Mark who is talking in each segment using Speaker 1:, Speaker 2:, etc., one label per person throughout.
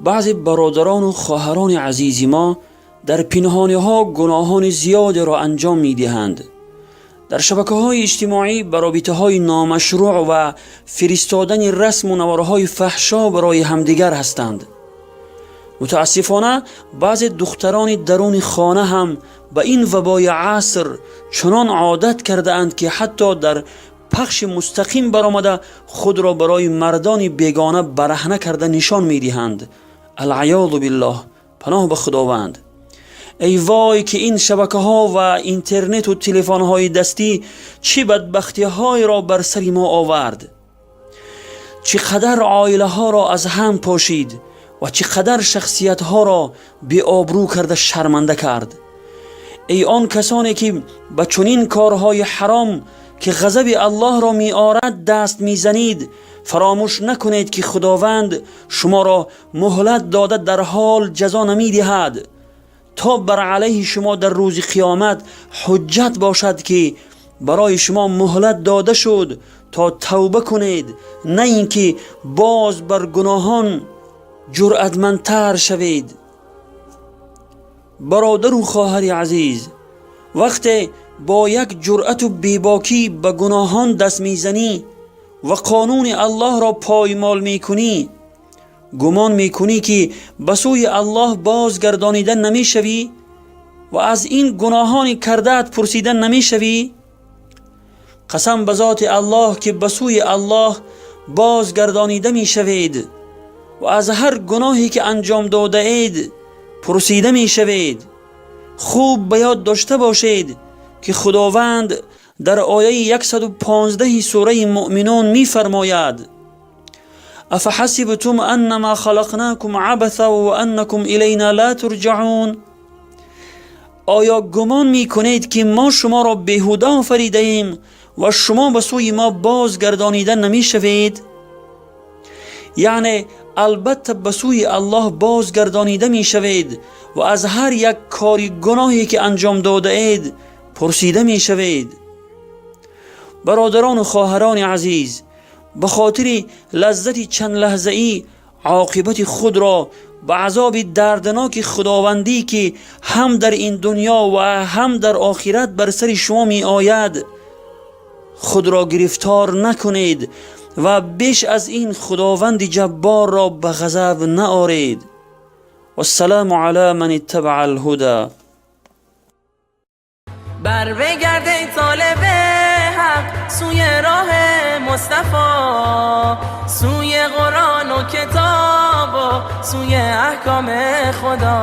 Speaker 1: Баъзе бародарону хоҳарони азизи мо дар пинҳониҳо гуноҳони зиёдеро анҷом медиҳанд. Дар шабакаҳои иҷтимоӣ ба робитаҳои номашрӯъ ва фиристодани расму наворҳои фаҳшо барои ҳамдигар ҳастанд. Мутаассифона, баъзе духтарони даруни хона ҳам ба ин вабои аср чунон одат кардаанд, ки ҳатто дар пахши мустақим баромада худро барои мардони бегона бараҳна карда нишон медиҳанд. Алъаёзу биллоҳ, паноҳ ба Худованд. Эй вой, ки ин шабакаҳо ва интернету телефонҳои дастӣ чӣ бадбахтиҳоеро бар сари мо овард, чӣ қадар оилаҳоро аз ҳам пошид ва чӣ қадар шахсиятҳоро беобрӯ карда шарманда кард. Эй он касоне, ки ба чунин корҳои ҳаром, ки ғазаби Аллоҳро меорад, даст мезанед, фаромӯш накунед, ки Худованд шуморо муҳлат дода, дар ҳол ҷазо намедиҳад, то бар алайҳи шумо дар рӯзи қиёмат ҳуҷҷат бошад, ки барои шумо муҳлат дода шуд, то тавба кунед, на ин ки боз бар гуноҳон ҷуръатмандтар шавед. Бародару хоҳари азиз, вақте бо як ҷуръату бебокӣ ба гуноҳон даст мезанӣ ва қонуни Аллоҳро поймол мекунӣ, гумон мекунӣ, ки ба сӯи Аллоҳ бозгардонида намешавӣ ва аз ин гуноҳони кардаат пурсида намешавӣ? Қасам ба зоти Аллоҳ, ки ба сӯи Аллоҳ бозгардонида мешавед ва аз ҳар гуноҳе, ки анҷом додаед, пурсида мешавед. Хуб ба ёд дошта бошед, ки Худованд дар ояи 115 сураи Муъминун мефармояд: أفحسبتم أنما خلقناكم عبثا وأنكم إلينا لا ترجعون. Оё гумон мекунед, ки мо шуморо беҳуда офаридаем ва шумо ба сӯи мо бозгардонида намешавед? Яъне албатта ба сӯи Аллоҳ бозгардонида мешавед ва аз ҳар як кори гуноҳе, ки анҷом додаед, пурсида мешавед. Бародарону хоҳарони азиз, ба хотири лаззати чандлаҳзаӣ оқибати худро ба азоби дардноки худовандӣ, ки ҳам дар ин дунё ва ҳам дар охират бар сари шумо меояд, худро гирифтор накунед ва беш аз ин Худованди Ҷабборро ба ғазаб наоред. والسلام على من اتبع الهدى.
Speaker 2: بر بگرد ای طالب حق سوی راه مصطفی، سوی قرآن و کتاب و سوی احکام خدا.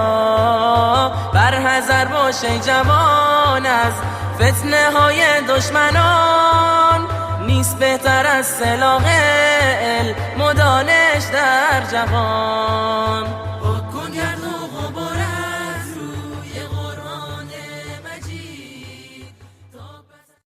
Speaker 2: بر حذر باش ای جوان از فتنه های دشمنان، نیست بهتر از سلاح علم و دانش در جهان.